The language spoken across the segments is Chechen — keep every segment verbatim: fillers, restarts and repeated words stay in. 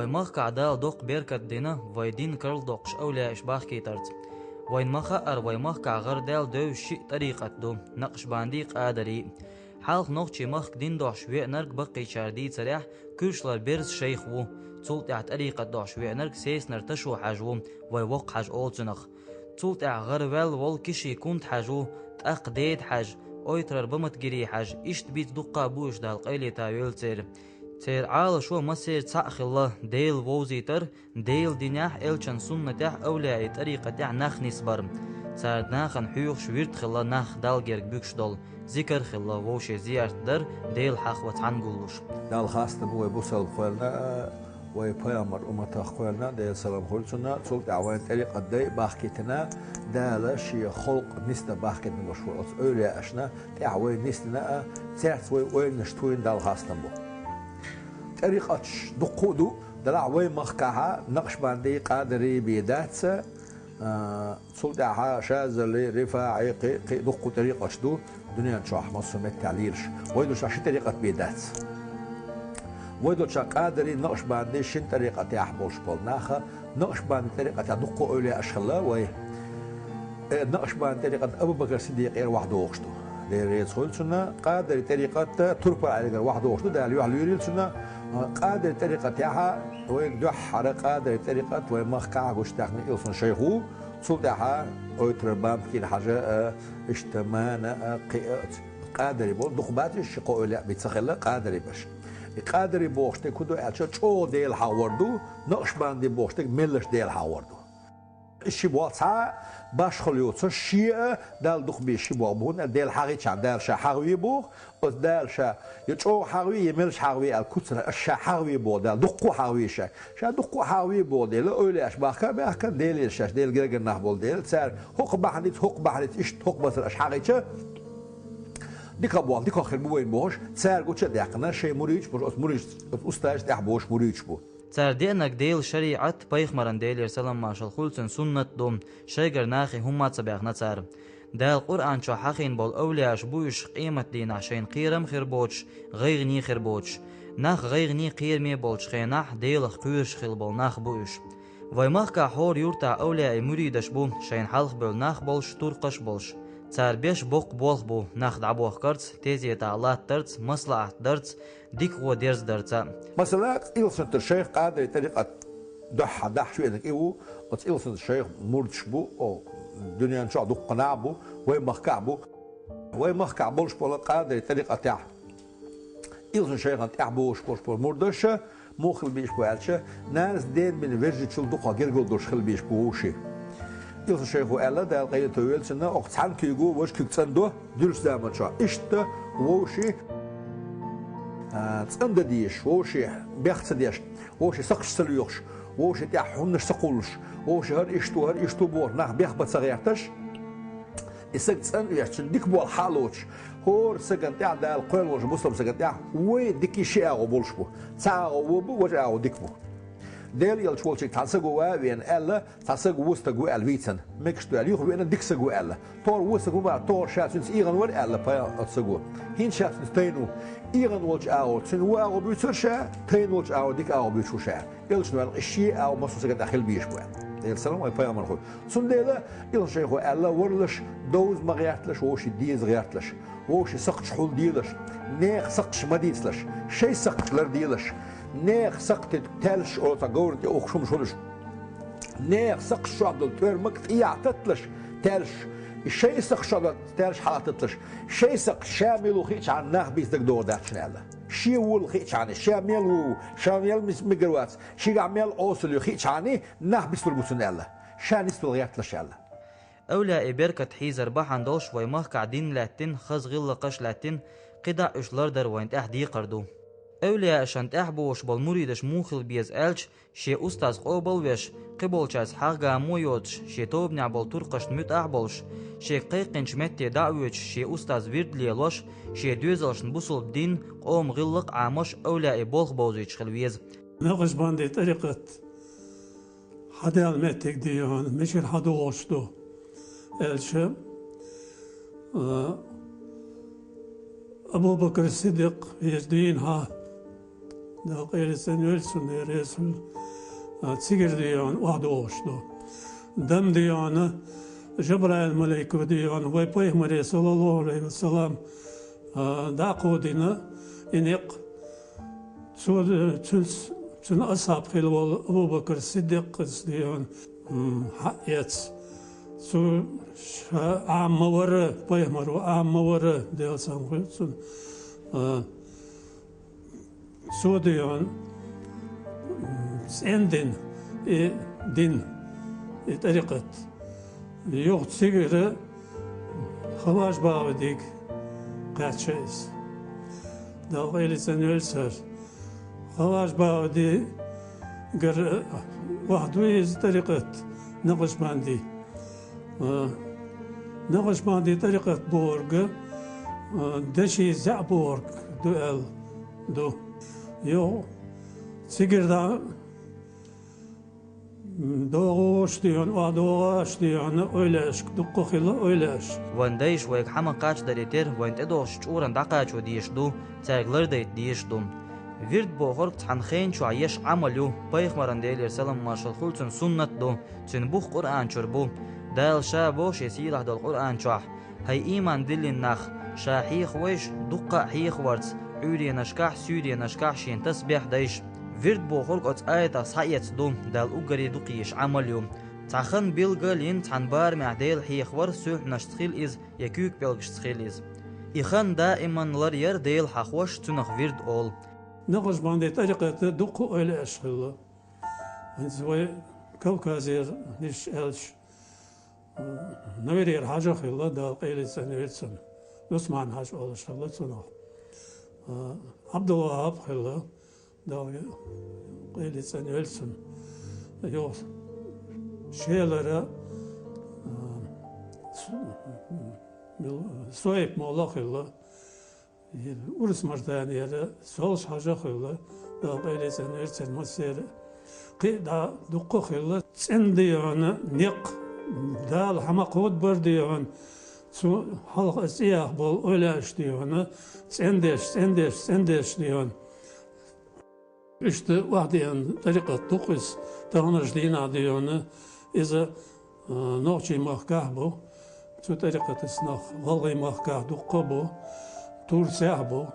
Махкахь Дала доккха беркат дина вай дин карладоккхуш овлияаш бахкийтарца. Вайна ма-хаъара, вай махкахь гӀарадаьлла девзаш шиъ тӀарикъат ду: накъшбандий, къадарий. Хьалха нохчийн махка дин дохьуш веанарг баккхийчара дийцарехь, Куьршлара Берза шайх ву. Цул тӀаьхьа тӀарикъат дохьуш веанарг Сеснара Ташо-Хьаьжа ву, вай Воккха-Хьаьжа олу цунах. Цул тӀаьхьа гӀараваьлла волу Кишин Кунта-Хьаьжа ву, тӀаккха Деда-Хьаьжа, Ойтарара Баматгирий-Хьаьжа, иштта бийца дуккха а бу уьш, Дала къайле тӀе а вевлла церан. Церан Ӏалашо массеран цхьаъ хилла Дела вовзийтар, Делан динехь, элчан суннатехь, овлияийн тӀарикъатехь нах нисбар. Цара нахана хьоьхуш вирд хилла нах Далла герга буьгуш долу, зикар хилла вовшийн зиярт дар, Дела хьахо цхьаьна гуллуш. Далла хастам бу вай бусалба кхоьллина а, вай пайхамар умматах кхоьллина а, Делан салам хуьлда цунна, цул тӀаьхьа вайн тӀарикъат дай бахкийтина, Дала шен халкъ нисдан бахкийтина болуш ву оцу овлияашна, тӀаьхьа вай нисдина а, цаьрца вай ойланаш тхуна Далла хастам бу. ТӀарикъаташ дуккха а ду, делахь вай махкахьа накъшбандий, къадарий бен дац, а, цул тӀаьхьа шазали, рифаӀи, кхин, кхин дуккха а тӀарикъаташ ду, дуьнен чохь массо а меттехь лелаш. Вай долчохь ши тӀарикъат бен дац. Вай долчохь къадарий, накъшбандий шина тӀарикъатехь болуш болу наха, накъшбандий тӀарикъатехь дуккха а овлияаш хилла вай. Э, накъшбандий тӀарикъат Абу-Бакр Сиддикъера охьадогӀуш ду. Дела реза хуьлда цунна, къадарий тӀарикъат Турпал Ӏелигара охьадогӀуш ду, Дала юьхь лоьрийла цунна. Къадарий тӀарикъатехьа вайга дуьххьара къадарий тӀарикъат вай махкахь гучудаьккхина Илсхан-Шайх ву, цул тӀаьхьа Ойтарара Баматгирий-Хьаьжа а, иштта Мана а, кхин а, къадарий болу дукха бац уьш, ши-кхо овлияъ бен ца хилла къадарий берш. И къадарий бохуш дерг хӀун ду аьлча, чӀогӀа Дела хьахор ду, накъшбандий бохуш дерг меллаша Дела хьахор ду. Иза ши болх цхьа а башхалла йоцуш, шиъ а Далла дукха бен ши болх бу, хӀунда аьлча Дела хьахийчхьана Дала ша хьахаве боху, оцу Дала ша я чӀогӀа хьахаве, я меллаша хьахаве аьлла куц ца хилла, ша хьахаве боху Дала, дуккха а хьахаве ша. Ша дуккха а хьахаве боху дела, овлияаш бахка а баьхкина, Делера шаьш, Делан гергара нах болу дела, цара хӀокху бахьаница, хӀокху бахьаница, иштта хӀокху базара аша хьахийча, дика болх, дика хир бу вайна бохуш, цара гуча а даьккхина, шайн муридаш а бу, оцу муридаш, оцу устазаш тӀаьхьа бохуш муридаш бу. Цара деанарг Делан шариӀат, пайхамаран, Делера салам-маршалла хуьлда цунна, суннат ду, шайгара нахе хӀумма а ца баьхна цара. Дала Къуръан чохь хьахийна болу овлияаш бу уьш къематдийнахь шайна кхерам а хир боцуш, гӀайгӀане а хир боцуш. Нах гӀайгӀане а, кхераме а болчу хенахь Делах кхоьруш хилла болу нах бу уьш. Вай махкахь хӀора юьртахь овлияийн муридаш бу, шайна хьалха бевлла нах болуш, туркхаш а болуш. Цара беш боккха болх бу нах дӀабохкарца, тезетахь латтарца, маслаӀат дарца, дика гӀо дерзадарца. Масала, Илсхан-Шайх къадарий тӀарикъат дуьххьара дахьаш веанарг и ву, оцу Илсхан-Шайх мурдаш бу, о, дуьнен чохь дуккха нах бу, вай махкахь бу. Вай махкахь болуш болу къадарий тӀарикъатехь Илсхан-Шайхана тӀаьхьа бохуш болуш болу мурдаша муха хила безаш бу аьлча, нанас дена бина вежарчул дукха гергара долуш хила безаш бу вовшийн. Илсхан-Шайхо аьлла, Дала къайле тӀе а вевлла цунна, оха цхьаьна куьйго важа куьг цӀандо дуьллучу заманчохь. Иштта вовшийн, а, цӀандан дезаш, вовшийн бех ца деш, вовшийн сакхташ ца лоьхуш, вовшийн тӀехь хӀуманаш ца кхуллуш, вовшийн хӀара иштта ву, хӀара иштта ву бохуш, нах бех бан ца гӀерташ, и саг цӀан а веш, цуьнан дика болх хьа а лоцуш, хӀора сагана тӀехь, Дала кхоьллина волчу бусалба сагана тӀехь вай дика ши агӀо болуш бу. Цхьа агӀо вон бу, важа агӀо дика бу. Делан элча волчуьнга цхьана саго ван а веана аьлла, цхьа саг вон стаг ву аьлла вийцина. Мегаш ду аьлла, юха веана дика саг ву аьлла. ТӀаккха вон стаг ву бара, тӀаккха ша цуьнца ийгӀина вара аьлла, пай оцу саго. ХӀинца ша цуьнца тайна ву. ИйгӀина волчу агӀор цуьнан вон агӀо буьйцура ша, тайна волчу агӀор дика агӀо буьйцуш ву ша. Элчано аьлла, и ши агӀо массо а сагана тӀехь хила безаш бу аьлла. Делан салам вай пайхамарна хуьлда. Цундела Илсхан-Шайхо аьлла, варлаш довза ма гӀерталаш, вовшийн деза гӀерталаш, вовшийн сакхташ хьулделаш, нехан сакхташ ма дийцалаш, шайн сакхташ ларделаш, нехан сакхтех таьллаш, оцу говрана тӀе ухуш хӀумаш хуьлуш, нехан сакхташ чохь долу тӀоьрмаг тӀехьа татталаш, таьллаш, и шайн сакхташ чохь долу таьллаш хьалха татталаш, шайн сакхташ ша мила ву хиъчхьана нах бийца дагадогӀур дац шуна аьлла. Шен волу хиъчхьана, ша мел ву, ша мел мис-, мегар вац, шигахь мел осал ю хиъчхьана, нах бицлур бу цунна аьлла. Ша нисбала гӀерталаш аьлла. Эвлияийн беркат хьийзар бахьана долуш вай махкахь дин лаьттина, хаза гӀиллакхаш лаьттина, кхидӀа уьш лардар вайна тӀехь декхар ду. Эвлияашна тӀехь бохуш болу муридаш муха хила беза аьлча, шен устаз къобал а веш, кхиболчаьрца хьагӀ-гамо а йоцуш, шен тобанехь болу туркхашна муьтӀахь а болуш, шега кхайкхинчу метте дӀа а воьдуш, шен устаз вирд а лелош, шен доьзалшна бусалба дин, къоман гӀиллакх а Ӏамош, эвлияийн болх бовзуьйтуш хила веза. Накъшбандийн тӀарикъат хьан даьлла меттиг ду хьуна, мичара хьан догӀуш ду аьлча, а, Абу-Бакр Сиддикъ веза дийна хьан Дала къайле цӀенвелча цунна реза хила, а, цигара дегӀана охьадогӀуш ду. Дам дегӀана, Жабраил малайко дегӀана, вай пайхамаре, саллаллаху Ӏалайхи ва саллам, а, дӀакховдийна и никъ. Цо, цуьнца, цуьнан асхьаб хилла волу Абу Бакр Сиддикъаца дегӀана, м, хьаэца. Цо ша Ӏама ма вара, пайхамаро Ӏама ма вара, Делан салам хуьлда цунна. А, Цо дегӀана, м, цӀендина и дин, и тӀарикъат. Юха цигара Хаваж БагӀдига кхаьчна иза. Дала къайле цӀенвелла цара. Хаваж БагӀдигара охьадуй иза тӀарикъат, накъшбанди. А, накъшбанди тӀарикъат бохург, а, деши зӀе бохург ду аьлла ду. Йо, цигара дӀа, м, догӀуш дегӀана, охьадогӀуш дегӀана, эвлаяашка дуккха хилла эвлаяаш. Вайн дайша вайга хӀума кхачадаре терра, вайна тӀедогӀучу чкъурана дӀакхачо дезаш ду, цаьрга лардайта дезаш ду. Вирд бохург цхьана хенан чохь еш Ӏамал ю, пайхамаран, Делера салам-маршалла хуьлда цунна, суннат ду. Цуьнан бух Къуръан чуьра бу. Дала Ша боху Шен сийлахь долу Къуръан чохь: «ХӀай ийман диллина нах, Ша хьехавойша, дуккха а хьехаварца, Ӏуьйренашкахь, суьйренашкахь Шен тасбехь дайша». Вирд бохург оцу аятах схьаэцна ду, Далла уггаре дукха езаш Ӏамал ю. Цхьа хан билгал йина цхьана барамехь Дела хьехавар, суьлхьанашца хила иза я куьйгапӀелгашца хила иза. И хан даиман лар яр Дела хьахош, цунах вирд олу. Накъшбанди тӀарикъата дуккха эвлаяаш хилла. ХӀинца вай Кавказера нисча аьлча, Наверера Хьажа хилла, Дала къайле цӀенвелла цунна. Усман-Хьажа олуш хилла цунах. Ӏабдулваххьаб хилла, Дала къайле цӀенвелла цунна. Йо, Шелара, а, С-, Суайп-молла хилла. Урус-Мартанера Солш-Хьажа хилла, Дала къайле цӀенвелла церан массеран а. Кхин а дӀа дуккха хилла, цӀена дегӀана некъ, Дала хьан ма кховдабар дегӀана, цу хьалха аса цӀе яхна болу эвлаяаш дегӀана, цӀендеш, цӀендеш, цӀендеш дегӀана. Иштта охьадеана тӀарикъат ду-кх иза, таханарчу дийнахь дегӀана, иза, а, нохчийн махкахь а бу, цу тӀарикъатаца нах, гӀалгӀайн махкахь дуккха а бу, Турцехь а бу,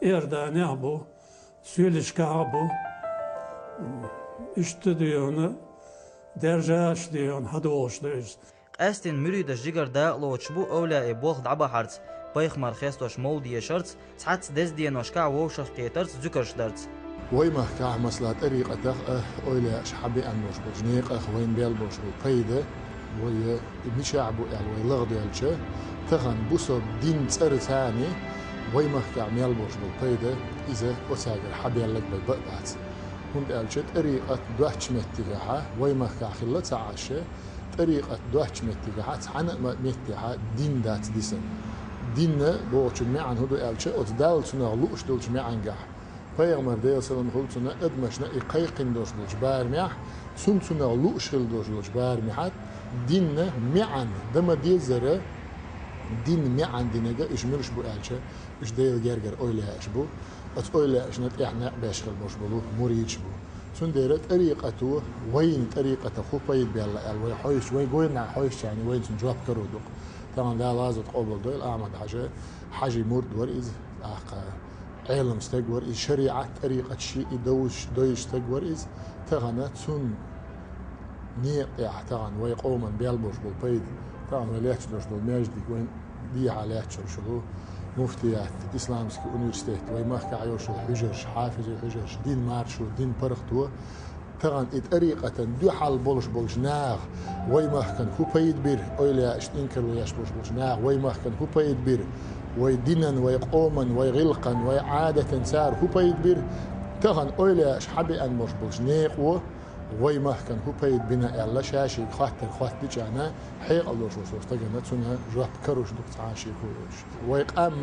Иорданехь а бу, Соьлжашкахь а бу. Иштта дегӀана, даьржаш дегӀана хьадогӀуш ду иза. Къаьсттина муьридаш жигара дакъалоцуш бу эвлаяийн болх дӀабахьарца, пайхамар хестош мовлид дешарца, цхьацца деза деношкахь вовшахкхетарца, зуькарш дарца. Вай махкахь, масала, тӀарикъатах а, эвлаяаш хьабеана болуш болчу некъах вайна бел болуш болу пайда, вай и мичахь бу аьлла вай лагӀдоьлча, тахана бусалба дин цӀарца а, вай махкахь мел болуш болу пайда, иза оцаьргара хьабелларг бен бан а бац. ХӀунда аьлча тӀарикъат доцчу меттигехь, вай махкахь хилла ца Ӏаш, тӀарикъат доцчу меттигехь цхьана а ма-, меттехь дин дац дисина. Дин бохучун маьӀна хӀун ду аьлча, оцу Далла цунах лууш долчу маьӀнехь, пайхамар, Делан салам хуьлда цунна, адамашна и кхайкхина долуш долчу барамехь, цунна цунах лууш хила долуш долчу барамехь, динна маьӀна, дан ма-деззара, динна маьӀна динарг, уьш муьлш бу аьлча, уьш Делан гергара эвлаяаш бу, оцу эвлаяашна тӀехь некъ беш хила болуш болу муридаш бу. Цундела тӀарикъато, вайна тӀарикъатах хӀун пайда баьлла аьлла вай хьовсуш, вай гонахь хьовсучарна вайна цунна жоп каро ду-кх. Тахана Дала гӀазот къобалдойла, Ахьмад-Хьажа, Хьажин мурд вара иза, тӀаккха Ӏелам стаг вара иза, шариӀат, тӀарикъат шиъ и довзуш, дойзуш стаг вара иза. Тахана цунна некъа тӀехь тахана вай къоман бел болуш болу пайда, тахана вай лаьтташ долуш долу маьждиг вайн дехьа лаьтташ йолуш йолу муфтият, исламский университет, вай махкахь йолуш йолу хьуьжарш, хьафизийн хьуьжарш, дин маршо, дин паргӀато, тахана и тӀарикъатан дуьхьал болуш болчу наха вай махкан хӀун пайда бира, эвлаяашна инкарло еш болуш болчу наха вай махкан хӀун пайда бира, вай динан, вай къоман, вай гӀиллакхан, вай Ӏадатан цара хӀун пайда бира, тахана эвлаяаш хьабеана болуш болчу некъо, вай махкан хӀун пайда бина аьлла, ша шега хаттар хоттадича, хьекъал долуш волу со стагана цунна жоп каруш ду-кх цхьа а шеко йолуш. Вай къам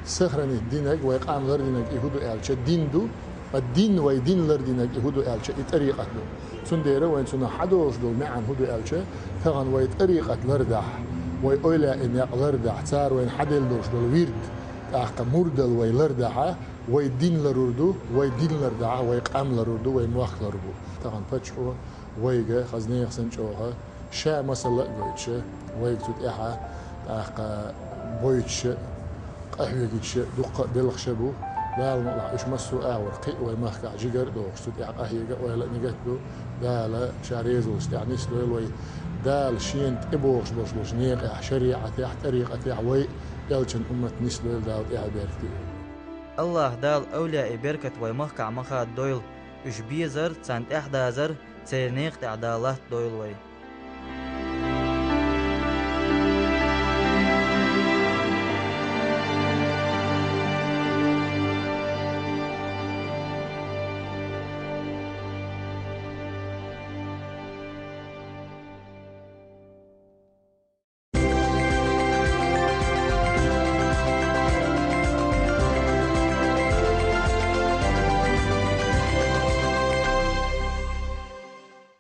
сохранить динарг, вай къам лардинарг и хӀун ду аьлча, дин ду, ткъа дин, вай дин лардинарг и хӀун ду аьлча, и тӀарикъат ду. Цундела вайн цунах хьадолуш долу маьӀна хӀун ду аьлча, тахана вай тӀарикъат лардахь, вай эвлаяийн некъ лардахь, цара вайна хьаделла долуш долу вирд, тӀаккха мурдалла вай лардахь, Вай дин лорур ду, вай дин лардахь, вай къам лорур ду, вай мохк лорур бу. Тахан паччахьо вайга, хаза нехан санна чӀогӀа, ша масала а гойтуш, вайга цу тӀехьа тӀаккха бойтуш, къахьоьгуьйтуш дуккха а белхаш бу. Дала мукъалахь, уьш массо а агӀор кхиъ вай махкахь жигара а дохуш, цу тӀехь къахьега а ойла а нигат ду. Дала Ша реза волчу тӀехь нисдойла вай. Дала Шена тӀебогӀуш болуш болчу некъехь, шариӀатехь, тӀарикъатехь вай а, элчан уммат нисдойла Дала тӀаьхье беркате. АллахӀ Дала авлияийн беркат вай махкахь ма хададойла, уьш безар, царна тӀаьхьадазар, церан некъа тӀехь Дала латтадойла вай.